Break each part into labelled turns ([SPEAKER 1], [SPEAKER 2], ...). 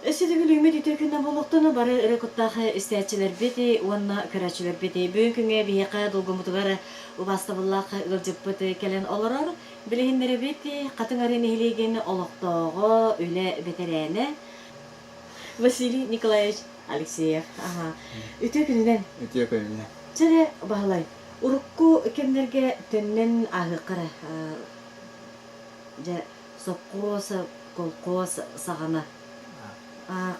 [SPEAKER 1] Өссө төгүл үүммүт үтүө күннэн буолуохтун бары өрө куттаах истээччилэрбит уонна көрөөччүлэрбит. Бүгүн күҥҥэ биһиэхэ долгуммутугар убаастабыллаах ыалдьыппыт кэлэн олорор. Билиһиннэрэбит Хатыҥ Арыы нэһилиэгин олохтооҕо, үлэ бэтэрээнэ Василий Николаевич Алексеев. Аха. Үтүө күнүнэн.
[SPEAKER 2] Үтүө күнүнэн.
[SPEAKER 1] Чэ эрэ, Баһылай, урукку кэмнэргэ төннөн ааһыахха эрэ. Дьэ, сопхуос, колхоз саҕана.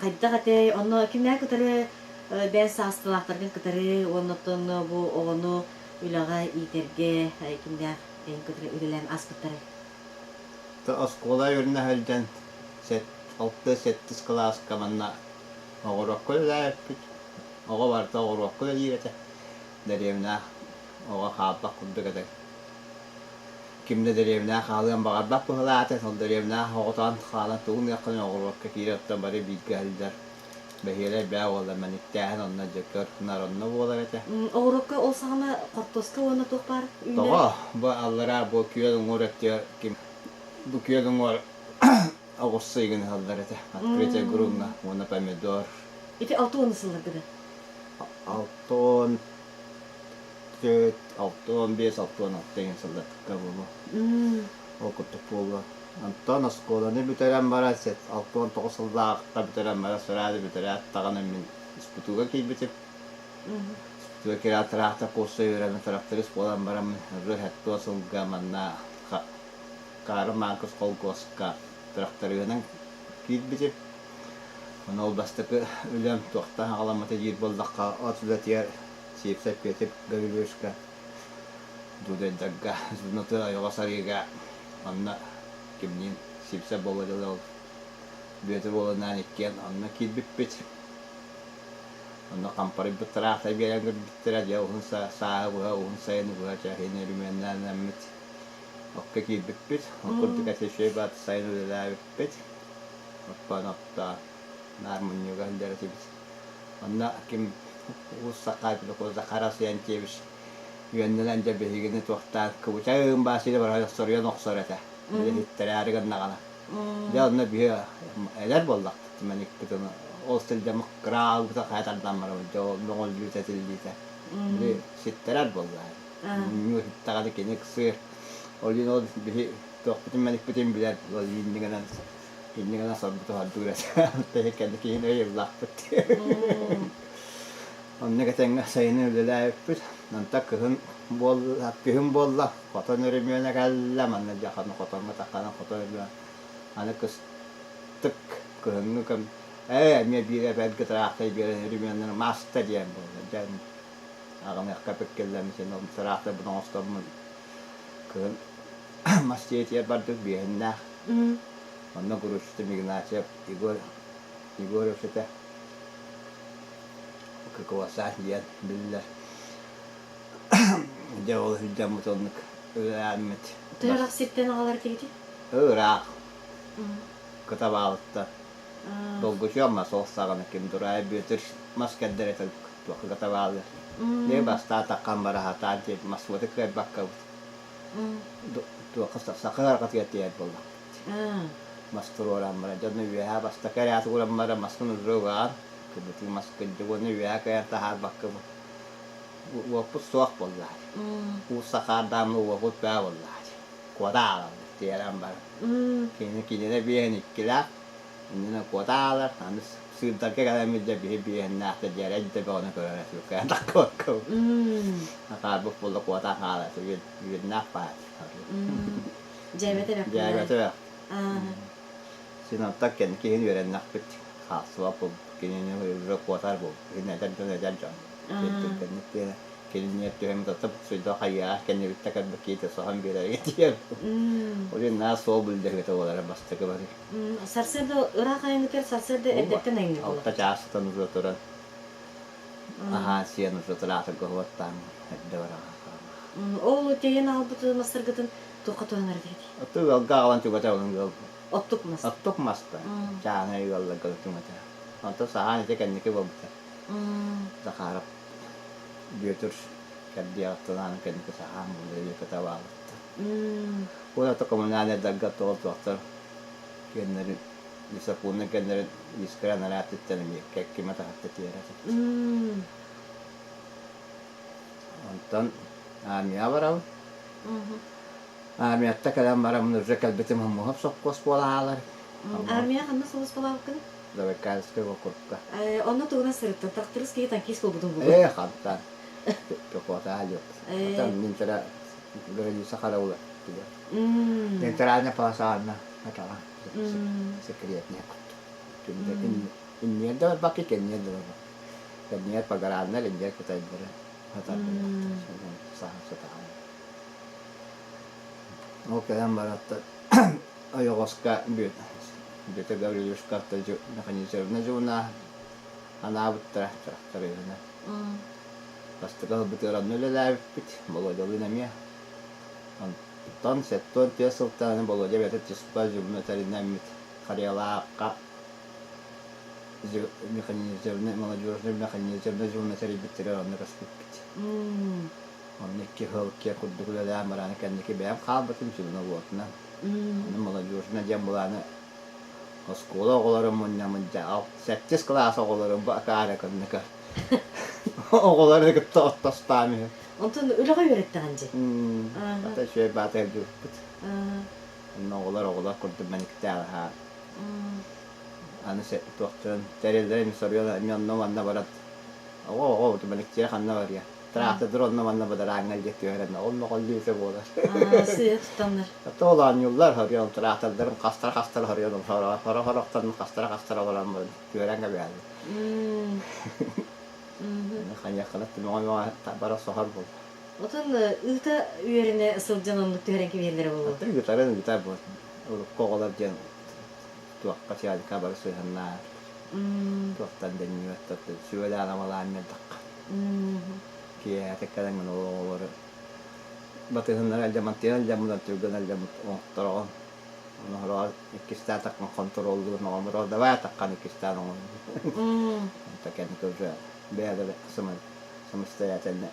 [SPEAKER 1] Хайдах этэй? Онно кимнээх кытары бэйэҥ саастыылаахтаргын кытары уонна оттон бу оҕону үлэҕэ иитэргэ кимнээх эйин кытары үлэлээн ааспыттарай?
[SPEAKER 2] Оскуола үөрэнэ сылдьан алты-сэттис кылааска манна оҕуруокка үлэлээбиппит. Оҕо барыта оҕуруокка үлэлиир этэ. Дэриэбинэ оҕо хаалбат курдук этэ. Ким да дэриэбинэҕэ хаалыан баҕарбат быһыылаах ол дэриэбинэҕэ оҕотоон хаалан тугу гыныаххыный оҕуруокка киирэ оттон бары бииргэ сылдьар бэһиэлэй бээ буолла мэниктээһин онно дьэ көр-нар онно буолар этэ.
[SPEAKER 1] Оҕуруокка ол саҕана хортуоска уонна туох баар үүнэр?
[SPEAKER 2] Тоҕо? Бу аллараа бу күөл уҥуор өттүгэр ким бу күөл уҥуор оҕурсу игин ыһаллар этэ. Открытие грунга уонна помидор.
[SPEAKER 1] Ити 60 сылларга да?
[SPEAKER 2] 64, 65, 66 деген сылларга буолуо. Ол курдук буолуо. Онтон оскуоланы бүтэрэн баран, 69 сыллаахха бүтэрэн баран, сразу бүтэрээт даҕаны мин СПТУга киирбитим. СПТУга киирээт тыраахтар курса үөрэнэн тракторист буолан баран, уже сэттэ сылга манна Карл Маркс холкуоска тракториһынан киирбитим. Ону ол бастакы үлэм туохтан аҕаламмыта диир буоллахха, от үлэтигэр Сивцев Петр Гаврильевичка Дудайдарга, Зунаты ойоҕос арыыга онно кимниин Сивцев буолуо дылы ол Бүөтүр уолунаан иккиэн онно киирбиппит. Онно хампарыйбыт тыраахтар биэрэн көрбүттэрэ, дьэ уһун сааһы быһа, уһун сайыны быһа чэһини өрүмүөннээммит окко киирбиппит. Ол курдук этэ баат сайын үлэлээбиппит. Оппон оттоон наар мунньууга сылдьар этибит. Онно ким Уус Сахай Захар Асыянтьевич үөннэнэн дьэ биһигини туохтаан кыбычаын баасыйда баран соруйан охсор этэ. Иһиттэрээри гыннаҕына. Дьэ онно биһи эдэр буоллахпыт мэникпит ол сылдьан кыраалбыта хайа тардан барабыт дьэ ол мөҕүллүүтэ этиллиитэ. Били ситтэрэр буоллаа. Мунньуу иһиттэҕинэ кини ыксыыр. Ол иһин ол биһи туохпутун мэникпитин билэр ол иннигинэн Иннигинэ сорбуту ордуур этэ. Кэнники өй ыллахпыт. Онно кэтэҥҥэ сайыны үлэлээбиппит. Онтон кыһын буолла, күһүн буолла, хотон өрөмүөнэ кэллэ. Манна дьаханы хотоҥҥо таххана хотон өрөмүөн. Аны кыстык кыһыҥҥы кэм ээ эмиэ биир эбэргэ тыраахтай биэрэн өрөмүөннэр маста диэн буолла. Дьэ аҕыныахха пиккэллэммитин ол тыраахтарбын оҥостоммун кыһын мас дьиэтигэр бардык биэһиннээх Онно Грушин Игнатьев Егор Егоров этэ ККОСА диэн биллэр. Дьэ ол сылдьаммыт оннук үлэлээммит.
[SPEAKER 1] Төһөлөөх сиртэн аҕалар этигитий?
[SPEAKER 2] Ыраах. Кытабаалыттан. Долгучуом мас ол саҕана ким Дураев Бүөтүр мас кэрдэр этэ туохха кытабаалыыр. Дьэ бастаан таххан бара сатаан диэн Москваты кыайбаккабыт. Туохха саха ыарҕатыгар тиийэр буоллахпыт. Мас туруоран баран, дьону үөһээ бастакы эрээт ууран баран маскын уже угаан, кыбытыы мас кырдьык уонна үөһээ кыайан таһаарбакка уоппут суох буоллаҕа. Уус сахаардааммыт уопут баа буоллаҕа. Куота аалаллар тиэрэн баран. Кини кинилэр биэһин иккилээх, иннинэ куота аалар, аны сыырдарга кэлэммит дьэ биһи биэһиннээхтэр дьэрэй да бөҕөнү көрөр этибит кыайан таххыбаккабыт. Акаарбыт буолла куота хаалар үөрнээх баар.
[SPEAKER 1] Дьээбэтэ бэх
[SPEAKER 2] Дьээбэтэ бэх. Син онтон кэнники иһин үөрэннэхпит. Хаалсыбат буолбут. Кинини уже куотар буолбут. Иһин эдэр дьон эдэр дьон. Түргэнник диэн кинини түһэн тата суйда хайыаҕа кэннибиттэ кэлбит киһитэ соһон биэрэргэ тиийэр. Ол иһин наа суол былдьаһыыта буолара бастакы бары.
[SPEAKER 1] Сарсыарда ыраах айаҥҥытыгар сарсыарда эрдэттэн айаҥҥы буолар.
[SPEAKER 2] Алта чаастан уже туран аһаан сиэн уже тыраатырга уоттаан эрдэ бараҕа.
[SPEAKER 1] Ол тиэйэн аҕалбыт мастаргытын туохха туһанар этигитий?
[SPEAKER 2] Оттук ыалга аҕалан түгэтэ олун ыал.
[SPEAKER 1] Оттук мас.
[SPEAKER 2] Оттук маста. Чааһынай ыалларга түҥэтэ. Онтон саһаан ити кэнники буолбута. Захаров Бүөтүр кэрдиэҕиттэн кэнники саһаан буолла үйэкэтэ баалыттар. Ол ата коммунальнайдарга тоҕо туохтар киэннэрин Лесопунна кэннэрин Искра анарааттыттан эмиэ кэккимэ таһатта тиэрэ Онтон армия барабын. Армиятта кэлэн бараммын уже кэлбитим хомуһап сопхуос буола хаалар.
[SPEAKER 1] Армия ханна сулууспалаабыккын?
[SPEAKER 2] Забайкальскай округка.
[SPEAKER 1] Онно тугунан сырыттын? Тракторист киһи танкист буолбутун бугун.
[SPEAKER 2] Ээ, хантан. Пехота алет. Там минтера граница караула. Центральная полоса анна атаҕа секретная кутту. Инниэр да барбакка, кэнниэр да барбакка. Кэнниэр пограннар, инниэр кытайдары саһан сатаҕан. Ол кэлэн бараттар ойоҕоско Бүөтэ Гаврильевичка механизированнай дьуунаа анаабыттара тракториһынан. Бастакы ылбытыгар онно үлэлээбиппит, Володялыын эмиэ. Онтон 74 сылтан Володя бэйэтэ туспа дьуунна тэринэммит Харыйалаахха механизированный молодежный механизированный дьуунна тэрийбиттэригэр онно көспүппүт. Онно икки сыл киэр курдук үлэлээн баран кэнники бэйэм хаалбытым звеноводунан. Аны молодежный диэн былааны оскуола оҕолорун мунньаммын дьэ сэттис кылаас оҕолорун бу акаары кынныка оҕолору кытта оттостаан үһү.
[SPEAKER 1] Онтон үлэҕэ үөрэттэҕин дьэ.
[SPEAKER 2] Ата үчүгэй баата илдьибиппит. Онно оҕолор оҕолор курдук мэниктээх аһаа. Аны туохтарын тэриллэрин соруйан эмиэ онно манна баран оҕо оҕо мэниктиэ ханна барыа. Трактордар онно манна бадарааҥҥа илдьэ түһэрэн онно холлүүтэ буолар.
[SPEAKER 1] Сыыһа туттаннар.
[SPEAKER 2] Тоол оонньууллар хоруйан трактордарын хастара-хастара хоруйан хоро-хорохтон хастара-хастара олорон баран түөрэн кэбиһэллэр. Хайыаххына түмэҕэ бара соһор буол.
[SPEAKER 1] Отон ыыта үөрэнэ сылдьан оннук түһэрэн кэбиһэллэрэ буолуо.
[SPEAKER 2] Ыытарын ыыта буол. Урукку оҕолор диэн туохха сиалика бары сыһыннаар. Туохтан дэннибэт сүбэлээн амалаан мэлдэххэ. Киэһэтик кэлэн гына оҕолору батыһыннара илдьэммит, илдьэммит, түргэн илдьэммит оҥоттороҕун. Ону хороҕор иккистээн таккан хонтуруоллуун оҥорор, давай таккан иккистээн оҥорун. Онто кэнники уже бэйэлэрэ самостоятельно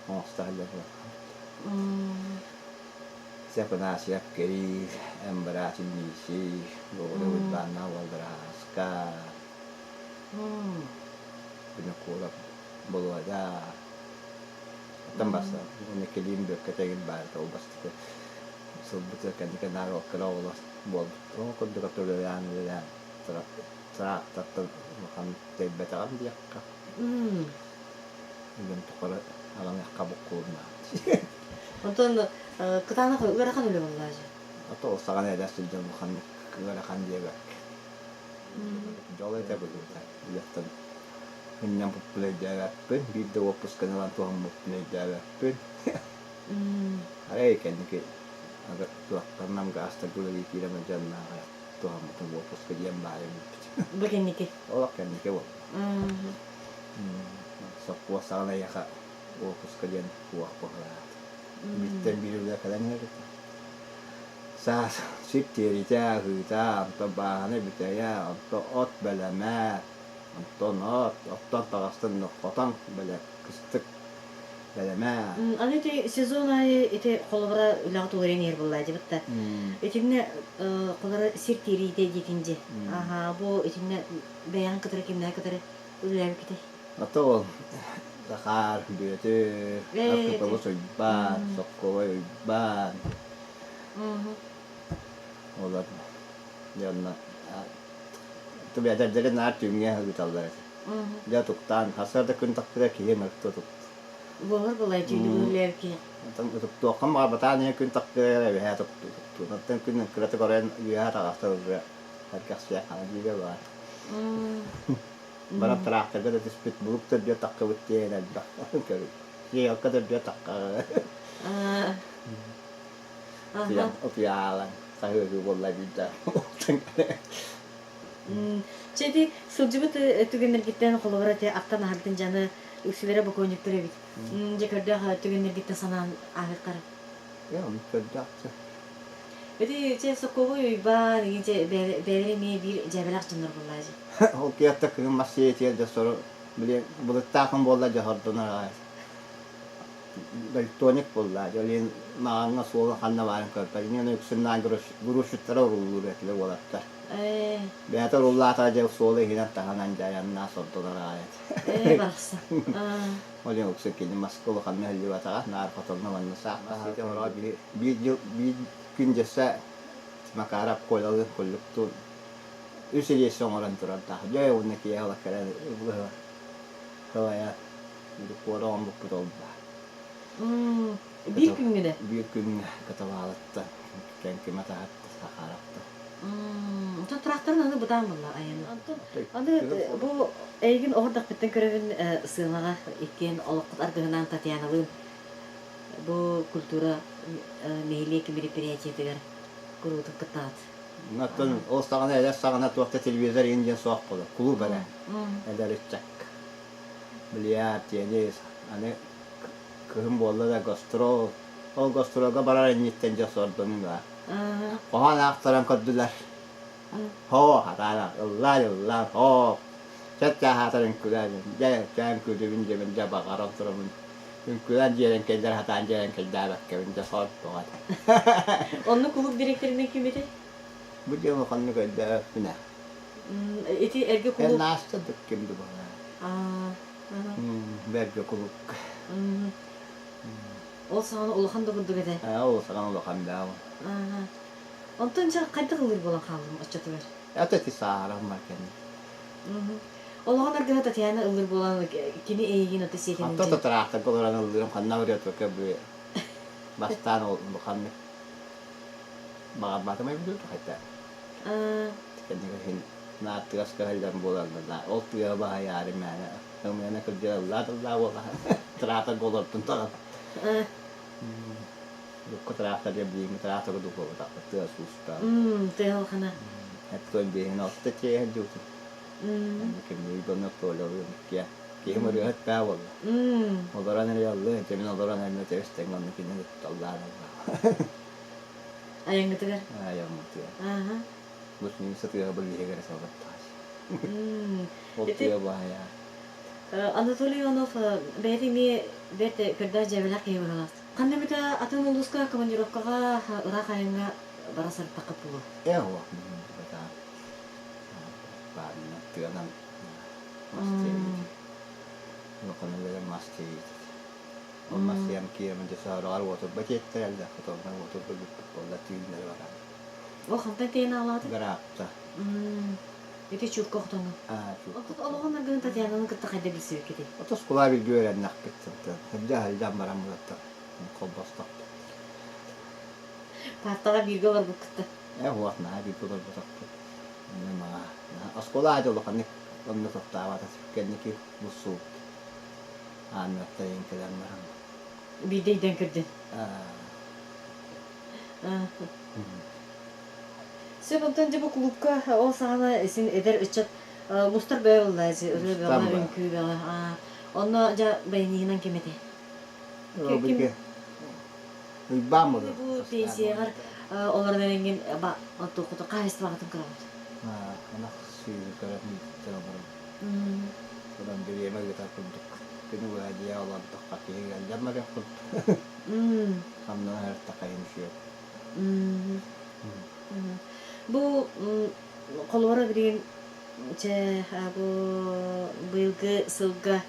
[SPEAKER 2] оҥосто сылдьар Сепанасьев Кирилл, Эмбрат Миси, Гоголев Уйбааннаах уоллара Ааска, Винокуров Болуода, оттон барсан уонна Килиим Бүөккэ тэгин баар ол бастакы сылбыт кэнники наар кыра оҕолор буолбут. Ол курдук үлэлээн үлэлээн трактортан улахан тэйбэтэҕим диэххэ. Үлэм тухары аҕыныахха буккулуннаҕым.
[SPEAKER 1] Онтон кытаанах ыарахан үлэ буоллаа дьэ.
[SPEAKER 2] Ото ол саҕана эдэр сылдьан улаханнык ыарахан диэбэккэ. Дьол этэ быһыыта. Үлэттэн мунньаммыппын өйдөөбөппүн. Биир да уоппусканы ылан туһаммыппын өйдөөбөппүн. Арай кэнники туохтан намгаастарга үлэлии киирэн дьоннооҕо туһаммытым уоппуска диэн баайым эбиппит.
[SPEAKER 1] Бу кэнники?
[SPEAKER 2] Олох кэнники буолла. Сопхуос саҕана эйиэхэ уоппуска диэн туох быһыылаах. Бииртэн биир үлэ кэлэн иһэр этэ. Саас сир тиэритэ, аһыыта, онтон бааһына бүтэйэ, онтон от бэлэмэ, онтон от, оттон таҕыстан хотон бэлэ кыстык бэлэмэ.
[SPEAKER 1] Аны ити сезон аайы ити холобура үлэҕэ тулуйан иһэр буоллаа дьибит да. Итиннэ холобура сир тиэриитэ диэтин дьи. Аха бу итиннэ бэйэҕин кытары кимнээх кытары үлэлээбиккитэй?
[SPEAKER 2] Ото ол Захар, Бүөтүр, Архиповус Уйбаан, Соккуобай Уйбаан олор дьонно эдэрдэри наар түүҥҥэ ыыталлар этэ. Дьэ утуктаан, сарсыарда күн тахсыыта киһи ынырыктыы утуктуур.
[SPEAKER 1] Буолар буолай түүнү быһыылаабыккыйа.
[SPEAKER 2] Оттон утуктуоххун баҕарбатаан иһин күн тахсыыта эбэһээ утуктуу утуктуур. Оттон күн кыратык оройон үөһэ таҕыста уже сэргэхсийэ хана дьиибэ баар. Баран тыраахтарга да түспүт, булук төрдүө таххыбыт диэн элбэх көрүү. Сиэлка төрдүө тахха. Утуйаалан хаһыаһыы буолла биирдэ.
[SPEAKER 1] Чэ ити сылдьыбыт түгэннэргиттэн холобура ити ахтан аһардын дьаны үксүлэрэ бокуонньуктар эбит. Дьэ көрдөөх түгэннэргиттэн санаан ааһыаххара.
[SPEAKER 2] Ээ, ону көрдөөх чэ.
[SPEAKER 1] Ити чэ сокуобуй Уйбаан, дьэ бэйэлэрэ эмиэ биир дьээбэлээх дьоннор буоллаа дьэ.
[SPEAKER 2] Ол киэттэ кыһын массыйа дьэ сору били былыттаахын буолла дьэ хордонор аҕай. Дальтоник буолла дьэ олин маҕаҥҥа суолу ханна баарын көрбөт. Инньэ үксүн наан грузчиттара урууллуур этилэр уолаттар.
[SPEAKER 1] Ээ,
[SPEAKER 2] Бэйэтэ урууллаата дьэ суола иһинэн таһынан дьэ айаннаа сордолор аҕай этэ.
[SPEAKER 1] ээ, барахсан. Аа,
[SPEAKER 2] Ол иһин уксу кини маска улаханнык иһиллибэтэҕэ, наар хотоҥҥо манна саахтаһа олороо биир биир дьыл биир күн дьөссө Макаров Колялыын куллуктуун үс илиэсэ оҥорон турардаах. Дьэ уонна киэһэ ыла кэлэн ылайа куора оҥорбуппут ол баар.
[SPEAKER 1] м, биир күҥҥүнэ?
[SPEAKER 2] Биир күҥҥэ Катавалаттан Кэҥкимэ таһатта Сахаровтан.
[SPEAKER 1] М, Онтон тракторын аны бытаан буолла айаны. Онтон аны бу эйигин оҕордохпуттан көрөбүн сыанаҕа иккиэн олоххут аргыһынаан Татьяналыын бу культура нэһилиэк мероприятиетыгар куруутун кыттаҕыт.
[SPEAKER 2] Оттон ол саҕана эдэр саҕана туох да телевизор иһин диэн суох буолар. Кулууп эрэ. Эдэр ыччакка. Бильярд, теннис, аны кыһын буолла да гастрол. Ол гастролга барар инниттэн дьэ сордонун баар. Хоһоон аахтаран көрдүлэр. Һоо, хатаана, ыллаан, ыллаан, һоо. Чэт чааһаатар үҥкүүлээн, дьэ, чээн күлүбүн дьэбин дьэ баҕаран турабын. Үҥкүүлээн дьиэрэн кэллэр хатаан дьиэрэн кэлдээбэккэбин дьэ сор тоҕо этэ.
[SPEAKER 1] Онно кулууп дириэктэринэн ким этэй?
[SPEAKER 2] Бу дьиэ улаханнык өйдөөбөппүн ээ.
[SPEAKER 1] Ити эргэ кулууп...
[SPEAKER 2] Нааста да ким да буолаа. Бэргэ кулуупка.
[SPEAKER 1] Ол саҕана улахан да курдук этэ.
[SPEAKER 2] Ээ, ол саҕана улахан баа.
[SPEAKER 1] Онтон дьэ хайдах ыллыыр буолан хааллым оччотугар?
[SPEAKER 2] Это ти саарам бар кэнни.
[SPEAKER 1] Олоҕун аргыһа Татьяна ыллыыр буолан кини эйигин ото сиэтинэн
[SPEAKER 2] Хатта татараахтарга олорон ыллыырым ханна барыа бу бастаан ол ханнык баҕарбатым эбит хайта. Кэнники иһин нааттыгас кыһаллан буолаллар ол тыаһа баһайаары мээнэ ымыана кырдьар ыллаа ыллаа буоллаха тыраатарга олордун даҕаны. Урукку тыраахтар диэн билиҥҥи тыраахтарга духуобатахпыт тыас уустаах.
[SPEAKER 1] Тыа улахана.
[SPEAKER 2] Эптон биэһин алта чиэһин дьуутун. Кимниир донно Толялыын иккиэн. Киһим ырыаһыт баа буолла. Олорон эрэ ыллыан, кимин олорон эмиэ тэбис-тэҥ онно кинини таллаан ылла.
[SPEAKER 1] Айаҥҥытыгар?
[SPEAKER 2] Айаҥмытыгар.
[SPEAKER 1] Ааһа.
[SPEAKER 2] Бу мин сытыаҕа билиһигэр сылдьыттаҕас. Ол тыа баайа.
[SPEAKER 1] Анатолий Иванов бэйэтэ эмиэ бэрт көрдөөх дьээбэлээх киһи быһыылаах. Ханна эмитэ атын улууска командировкаҕа ыраах айаҥҥа бара сырыттаххыт буолуо?
[SPEAKER 2] Ээ, уох, баарына тыанан мас тиэйиитин. Улахан үлэлэр мас тиэйиитин. Ол мас тиэйэн киирэмин дьэ саараҕар уотурба тиэттэрэллэр, хотоннор уотурба бүппүт буолла түүннэри баран.
[SPEAKER 1] Ол хантан тиэйэн аҕалаата?
[SPEAKER 2] Граапта.
[SPEAKER 1] Ити чуукка хотоҥҥо.
[SPEAKER 2] Аа, чуукка.
[SPEAKER 1] Оттон олоҕун аргыһын Татьянаны кытта хайда билсибиккитий?
[SPEAKER 2] Ото оскуола бииргэ үөрэннэхпит сылтан. Сылдьа сылдьан баран булаттан холбостохпут.
[SPEAKER 1] Паартаҕа бииргэ олорбуккут
[SPEAKER 2] Ээ, уот наһаа бииргэ олорботохпут. Онно маҥаа оскуола аайы улаханнык онно тохтообото кэнники муссуут ааннартан иһин кэлэн баран
[SPEAKER 1] Биирдэ өйдөөн көрдүн. Сөп, онтон дьэ бу кулуупка ол саҕана син эдэр ыччат мустар бөҕө буолла ырыа бөҕө, үҥкүү бөҕө. Онно дьэ баяниһынан ким этэй? Ким?
[SPEAKER 2] Уйбаан буолар.
[SPEAKER 1] Бу пенсияҕар олорон эрэҥҥин туоххутун хаһаайыстыбаҕытын көрөҕүт?
[SPEAKER 2] Ынах сүөһү көрөн олорон. Онон бириэмэ ыытар курдук. Күнү быһа дьиэ олордоххо киһи ыалдьан барыах курдук. Хамнана сырыттахха иһин үчүгэй.
[SPEAKER 1] Бу холобура билигин чэ бу быйылгы сылга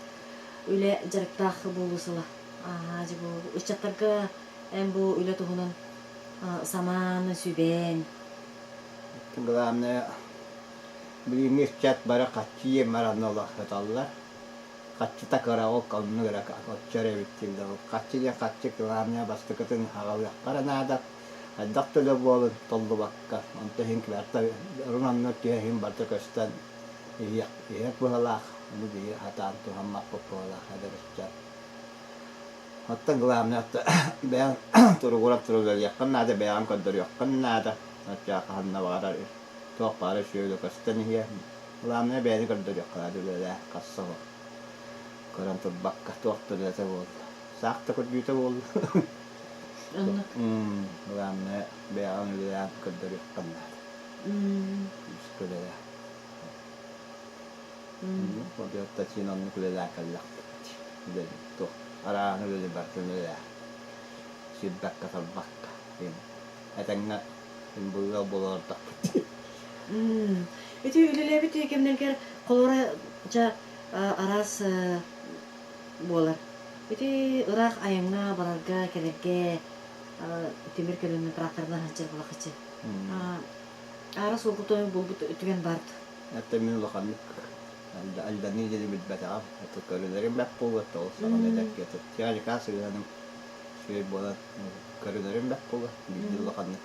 [SPEAKER 1] үлэ дьарыктаах буолуу сыла. Аа дьэ бу ыччаттарга эн бу үлэ туһунан самаан сүбээн.
[SPEAKER 2] Главное билиҥҥи ыччат бары хаччы иэммэр анна олохсуталлар. Хаччыта кыра ол оннук эрэ оччо эрэ эбит дииллэр. Ол хаччы диэн хаччы главное бастакытын аҕалыахха эрэ наада. Хайдах да үлэ буолун толлубакка онто иһин барыта орун оннугар түһэ иһин барыта көстөн иһиэх иһэр быһалаах ону биһиги сатаан туһаммаппыт быһалаах эдэр ыччат. Оттон главное бэйэҥ туругуран туругуруоххун наада, бэйэҕин көрдөрүөххүн наада. Оччоҕо хаһан да баҕарар туох баара үчүгэй көстөн иһиэ. Главное бэйэни көрдөрүөххэ наада үлэлээ хасса суох. Көрөн турбакка туох да үлэтэ буолла. Саах да көрдүүтэ буолла.
[SPEAKER 1] Оннук.
[SPEAKER 2] Главное бэйэҕин үлэлээн көрдөрүөххүн наада. Күүскэ үлэлээ. Одиоттачыын оннук үлэлээн кэллэхпит. Үлэлии туох арааһын үлэлии барытын үлэлээ. Сирбэккэ-талбакка. Этэҥҥэ бу ыал буола олордохпут.
[SPEAKER 1] Ити үлэлээбит кэмнэргэр холобура дьэ араас буолар. Ити ыраах айаҥҥа барарга, кэлэргэ тимир көлөнү тракторынан сылдьар буолахаччы. Аара суолга булбут түгэн баар
[SPEAKER 2] Это мин улаханнык алданыы диэни билбэтэҕим. Это көрүнэрим бэрт буолуо, ол саҕана эдэрки техника сыһыаным үчүгэй буолан көрүнэрим бэрт буолуо. Биирдэ улаханнык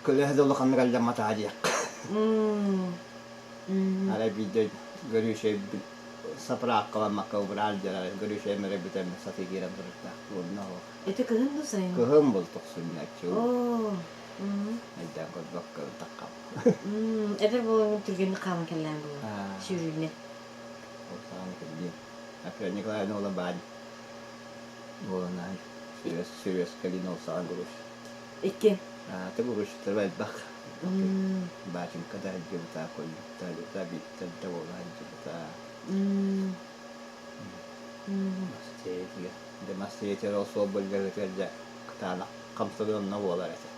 [SPEAKER 2] көлөһө да улаханнык алдьамматаҕа диэххэ. Арай биирдэ көрүүшэйбин сапырааккаламмакка убураал дьарай көрүүшэйим эрэ бүтэн сатыы киирэн турардаах уонна
[SPEAKER 1] Ити кыһын дуу сайын?
[SPEAKER 2] Кыһын был тохсунньаччы. Өйдөөн көрбөккө ытаххам.
[SPEAKER 1] Эдэр буолаҥҥын түргэнник хааман кэллээн буолуо. Сүүрүүнэн.
[SPEAKER 2] Ол саҕана кэллиим. Апрель Николаевна уола баай буолан Сүрүөскэлиин ол саҕан груз.
[SPEAKER 1] Икки.
[SPEAKER 2] Аты грузчиктар элбэх. Баачыҥка да сылдьыбыта, Куллукта сылдьыбыта, Бииктэр да буола сылдьыбыта. Мастиэтигэр. Дьэ мастиэтигэр ол суол былдьаһыытыгар дьэ кытаанах хамсаныы онно буолар этэ.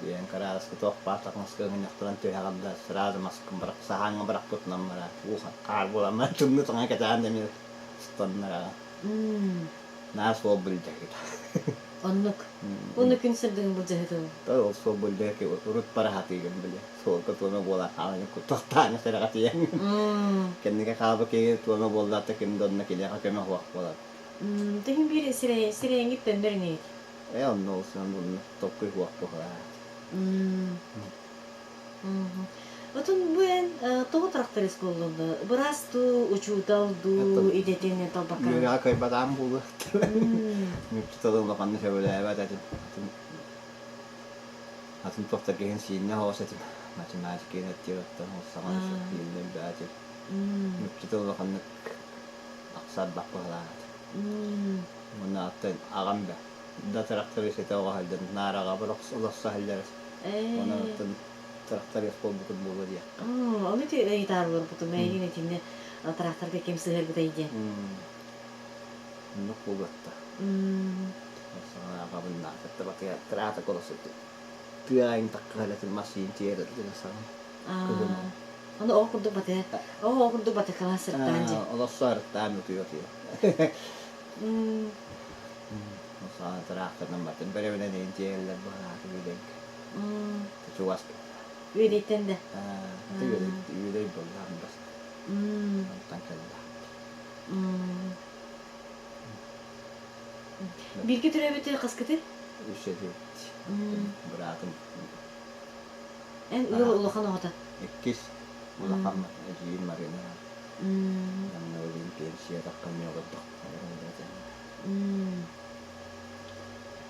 [SPEAKER 2] Диэн кырааска туох баар таҥаска ыҥынньахтаран түһэҕин да сразу маскын бырах саһааҥҥа бырахпытынан барар уу хаар буолан баран тымныы таҥа кэтээн да эмиэ станнара наар суол былдьаһыыта.
[SPEAKER 1] Оннук. Уонна күн сырдыгын былдьаһыыта
[SPEAKER 2] Ол суол былдьаһыыта урут бара сатыыгын били суолга туома буолан хаалан куттахтаана сэрэҕэтийэн кэнники хаалбыт киһи туома буоллаата ким да онно киниэхэ көмө суох буолар.
[SPEAKER 1] Тыһын биир сирэйиҥҥит төннөр инигит.
[SPEAKER 2] Ээ онно ол сынан онно толкуй суох буолар.
[SPEAKER 1] Отон бу эн тоҕо тракторист буоллуҥ да? Быраас дуу, учуутал дуу идэтин талбакка?
[SPEAKER 2] Үөрэҕэ кыайбатаҕым буолуо. Учууталы улаханнык сөбүлээбэт этим. Атын туохтар киһин сииннэ оҕус этим. Математика эттиэҕиттэн ол саҕана сииннэ элбээх этим. Учуутал улаханнык ахсарбат быһыылаах этим. Уонна аттан аҕам да да тракторист этэ оҕо сылдьан наар аҕабар олорсо сылдьар. Онон оттон тракторист буолбутум буолуо диэххэ.
[SPEAKER 1] Ону ити ыйытаары олорбутум. Эйигин итиннэ тракторга ким сыһыарбытай диэн.
[SPEAKER 2] Оннук буолуотта. Саҥа аҕабын наакатта батыйа тыраата колосут тыа айын такка массыын тиэрэ саҥа кыһын.
[SPEAKER 1] Ону ол курдук батыйа ол курдук батыкалаан сырыттаан дьэ.
[SPEAKER 2] Олоссо арыттаан утуйа утуйа. Саҥа тыраахтарынан бардым. Бэрэбинэн эйин тиэйэллэр быһааты үөдэнк. Чугас.
[SPEAKER 1] Үөдэйтэн да.
[SPEAKER 2] Үөдэй буоллаан бас. Онтон кэллэ.
[SPEAKER 1] Бииргэ төрөөбүт хаскыты?
[SPEAKER 2] Үс этибит. Быраатым.
[SPEAKER 1] Эн ыал улахан оҕото?
[SPEAKER 2] Иккис улахан эдьиийим Марина. Манна билигин пенсия таххаммын олордох.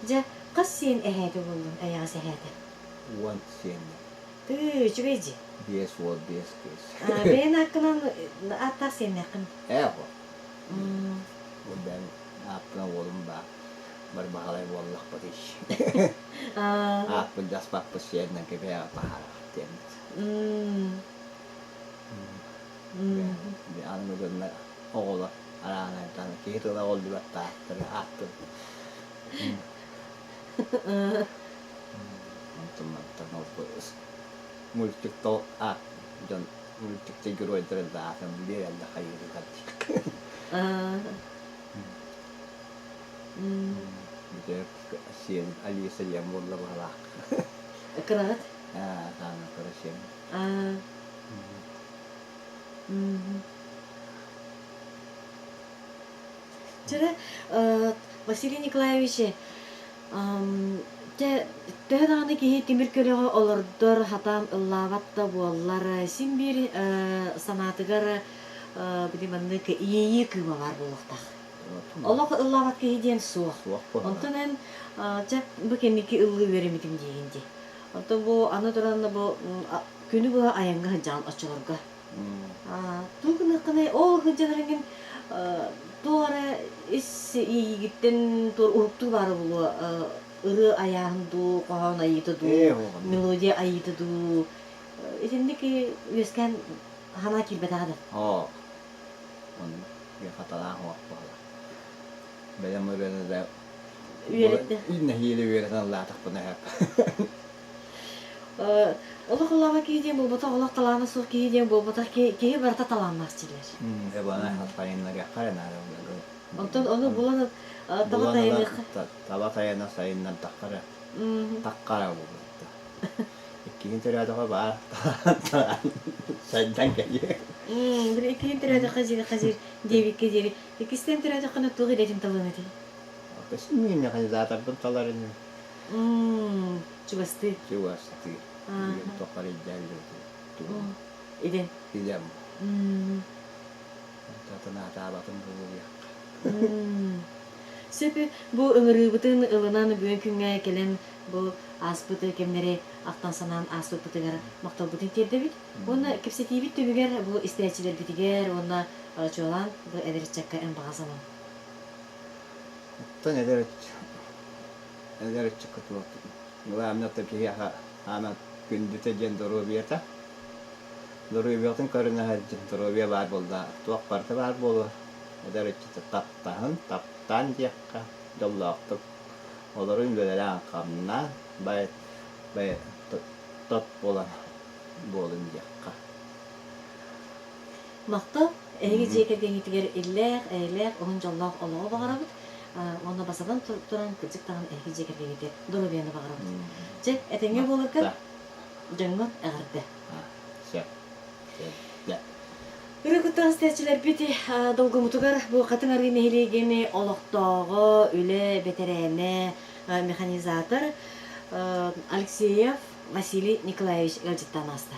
[SPEAKER 1] Дьэ, хас сиэн эһээтэ буоллуҥ, эйэҕэс эһээтэ?
[SPEAKER 2] Уон сиэннэр.
[SPEAKER 1] Тыы, үчүгэй дии.
[SPEAKER 2] Биэс уол, биэс кыыс.
[SPEAKER 1] Бэйэн ааккынан ааттаах сиэннээххин?
[SPEAKER 2] Ээ, Бу бэйэм ааппынан уолум баар. Бар баһылай буоллахпытый. Ааппын дьаспаппыт сиэннэн кэбиһэҕэ таһаарар диэммит. Аныгы дьоннор оҕолор араанайдаан киһи тыла оҕоллубаттаахтары ааттын. Онтон мантан ол мультик аат дьон мультикте геройдарын да аатын биэрэллэр хайыырыгар Сиэн Алиса диэн буолла быһалаах.
[SPEAKER 1] Кыраҕыт?
[SPEAKER 2] Аа, саамай кыра сиэн.
[SPEAKER 1] Аа. Чөрө, Василий Николаевич, төһө даҕаны киһи тимир көлөҕө олордор, хатаан ыллаабат да буоллар, син биир санаатыгар били маннык иэйии кыыма баар буолуохтаах. Олох ыллаабат киһи диэн суох. Онтон эн чэ бу кэнники ыллыы үөрэммитим диигин дии. Онтон бу аны туран бу күнү быһа айаҥҥа сылдьаҕын оччолорго. Тугу гыныаххыный ол сылдьан туох эрэ ис иэйиигиттэн уһуктуу баара буолуо ырыа айааһын дуу, хоһоон айыыта дуу, мелодия айыыта дуу итинник үөскээн санаа киирбэтэҕэ да.
[SPEAKER 2] Оо, оннук хаталаах уох буолар. Бэйэм ырыаны да
[SPEAKER 1] Үөрэттэ.
[SPEAKER 2] Нэһиилэ үөрэтэн ыллаатахпына сөп.
[SPEAKER 1] Олох ылаама киһи диэн буолбатах, олох талаана суох киһи диэн буолбатах, киһи барыта талааннаах дииллэр.
[SPEAKER 2] Эбана сайыннарыахха эрэ наада.
[SPEAKER 1] Онтон ону булан таба тайаныахха.
[SPEAKER 2] Таба тайана сайыннардахха эрэ таххара буолуохта. Иккиһин төрөөтөҕө баар сайдан кэлиэ.
[SPEAKER 1] Били иккиһин төрөөтөххө диэри хазир диэбиккэ диэри иккистэн төрөөтөххүнэ туох идэтин талыан этэй?
[SPEAKER 2] Мин механизаторбын талар иним.
[SPEAKER 1] Чугастыы.
[SPEAKER 2] Чугастыы. Билим тохар идэллибит.
[SPEAKER 1] Иден.
[SPEAKER 2] Идэм. Онтон атаабатым буолуохха.
[SPEAKER 1] Сөп бу ыҥырыыбытын ылынан бүгүн күҥҥэ кэлэн бу ааспыт кэмнэри ахтан санаан ааспыппытыгар махталбытын тиэрдэбит. Уонна кэпсэтиибит түмүгэр бу истээччилэрбитигэр уонна чуолаан бу эдэр ыччакка эн баҕа санаан.
[SPEAKER 2] Оттон эдэр эдэр ыччакка туох главное киһиэхэ аана күндүтэ диэн доруобуйата. Доруобуйатын көрүнэ сылдьын доруобуйа баар буолла туох барыта баар буолуо. Эдэр ыччаты таптаһын, таптаан диэххэ дьоллоохтук олорун үлэлээн-хамнаан бай бай тот буолан буолун диэххэ.
[SPEAKER 1] Махтал! Эһиги дьиэ кэргэҥҥитигэр иллээх, эйэлээх, уһун дьоллоох олоҕу баҕарабыт. Уонна басадан туран кырдьык даҕаны эһиги дьиэ кэргэҥҥитигэр доруобуйаны баҕарабыт. Чэ, этэҥҥэ буоларгар дьоҥҥор эҕэрдэ.
[SPEAKER 2] Сөп.
[SPEAKER 1] Ыры куттаах истээччилэрбит долгумутугар бу Хатыҥ Арыы нэһилиэгин олохтооҕо, үлэ бэтэрээнэ, механизатор Алексеев Василий Николаевич ыалдьыттаан ааста.